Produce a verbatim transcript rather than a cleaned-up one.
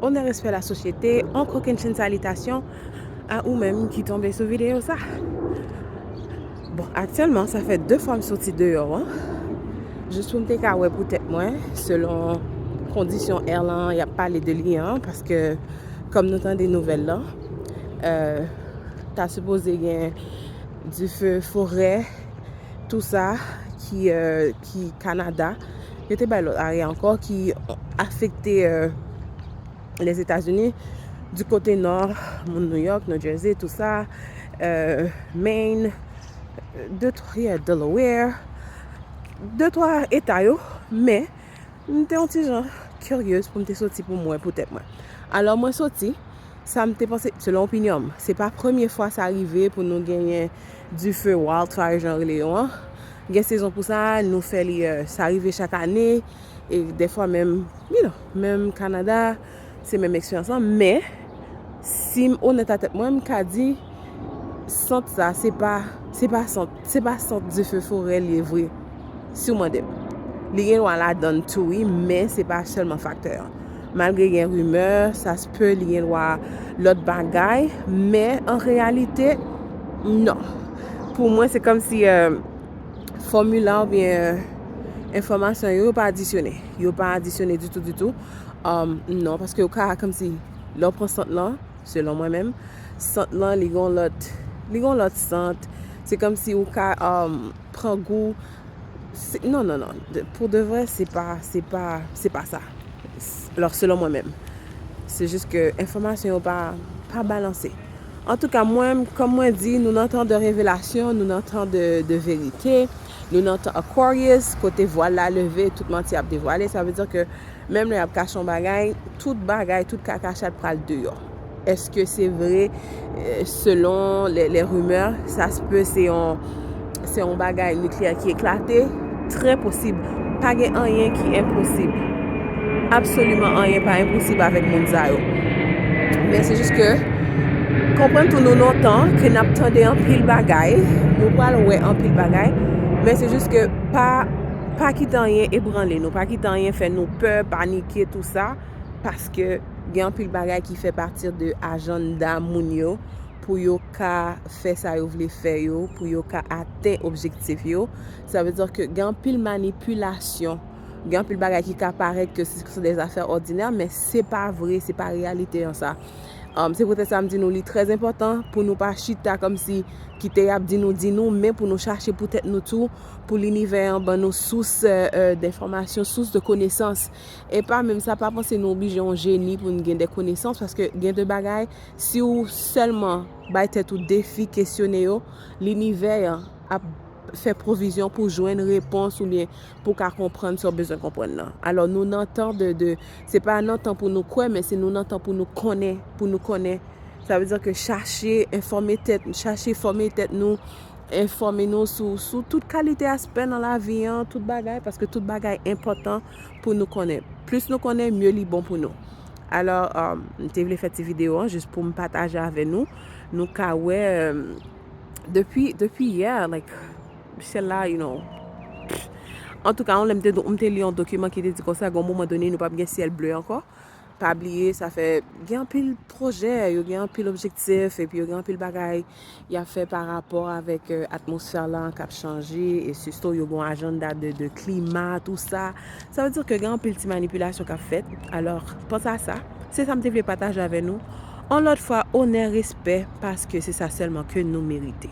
Onè, respè, lasosyete, on kokennchenn salitasyon a ou menm ki tonbe sou videyo sa. Bon, aktyèlman, sa fè de fwa m soti deyò an. Jis pou m te ka wè pou tèt mwen, selon kondisyon air lan, y ap pale de li an, paske, kòm nou tande nouvèl lan, euh, ta sipoze gen dife forè, tou sa, ki, euh, ki Kanada. Yo te bay lòt area ankò ki afekte, euh, Lèzetazini, di kote nò, moun New York, New Jersey, tou sa, euh, Maine, de twa, yeah, Delaware, de twa eta yo, men m te yon ti jan kiryez pou m te soti pou m wè pou tèt mwen. Alò, mwen soti, sa m te panse, selon opinyon m, se pa premye fwa sa rive pou nou genyen dife, wildfire, jan yo rele yo an. Gen sezon pou sa, nou fè li, euh, sa rive chak ane, e dèfwa menm, you know, menm Kanada, se menm eksperyans lan. Men, si m onèt a tèt mwen, m ka di, sant sa, se pa, se pa sant, se pa sant dife forè li ye vre, si w mande m. Li gen dwa ladann tou, wi, men se pa sèlman faktè an. Malgre gen rimè, sa se pe li gen dwa lòt bagay, men an reyalite, non. Pou mwen, se kòmsi, euh, fòmila oubyen, euh, enfòmasyon yo, yo pa adisyone. Yo pa adisyone ditou, ditou. Um, non, paske yo ka, kòmsi, lè w pran sant lan, selon mwen menm, sant lan, li gon lòt, li gon lòt sant. Se kòmsi ou ka, um, pran gou. Se, non, non, non. De, pou de vrè, se pa, se pa, se pa sa. Alò, selon mwen menm. Se jis ke enfòmasyon yo pa, pa balanse. Antouka, mwen, kòm mwen di, nou nan tan de revelasyon, nou nan tan de, de verite, nou nan tan Aquarius, kote vwal la leve, tout manti ap devwale. Sa vle di ke menm lè y ap kache yon bagay, tout bagay, tout kakachat pral deyò. Èske se vre, euh, selon les, les rumeurs, sa se pe se yon, se yon bagay nikleyè ki eklate? Trè posib. Pa gen anyen ki enposib. Absoliman anyen pa enposib avèk moun sa yo. Men se jis ke, konprann tou nou nan tan ke n ap tande anpil bagay, nou pral wè anpil bagay, men se jis ke pa, pa kite anyen ebranle nou, pa kite anyen fè nou pè, panike, tou sa, paske gen anpil bagay ki fè pati de ajanda moun yo pou yo ka fè sa yo vle fè yo, pou yo ka atenn objektif yo. Sa vle di ke gen anpil manipilasyon, gen anpil bagay ki ka parèt ke se, se de zafè òdinè, men se pa vre, se pa reyalite an sa. Um, se poutèt sa m di nou li trè enpòtan pou nou pa chita kòmsi kite y ap di nou, di nou, men pou nou chache pou tèt nou tou, pou linivè an ban nou sous, euh, euh, denfòmasyon, sous de konesans. E pa menm sa, pa panse nou oblije yon jeni pou n gen de konesans, paske gen de bagay, si w sèlman bay tèt ou defi, kesyone yo, linivè an ap fè pwovizyon pou jwenn repons oubyen pou w ka konprann sa w bezwen konprann nan. Alò, nou nan tan de, de, se pa nan tan pou nou kwè, men se nou nan tan pou nou konnen, pou nou konnen. Sa vle di ke chache enfòme tèt, chache fòme tèt nou, enfòme nou sou, sou tout kalite aspè nan lavi an, tout bagay, paske tout bagay enpòtan pou nou konnen. Plis nou konnen, mye li bon pou nou. Alò, um, m te vle fè ti videyo an jis pou m pataje avè nou. Nou ka wè, um, depi, depi yè, like, syèl la, you know. Antouka, yon lè m te, m te li yon dokiman ki te di konsa, gen yon moman done, nou p ap gen syèl ble ankò. Pa bliye, sa fè gen anpil pwojè, yo gen anpil objektif, epi yo gen anpil bagay y ap fè pa rapò avèk, euh, atmosfè la k ap chanje, e sitou yo gen yon ajanda de, de klima, tou sa. Sa vle di ke gen anpil ti manipilasyon k ap fèt. Alò, panse a sa. Se sa m te vle pataje avè nou. Yon lòt fwa, onè, respè, paske se sa sèlman ke nou merite.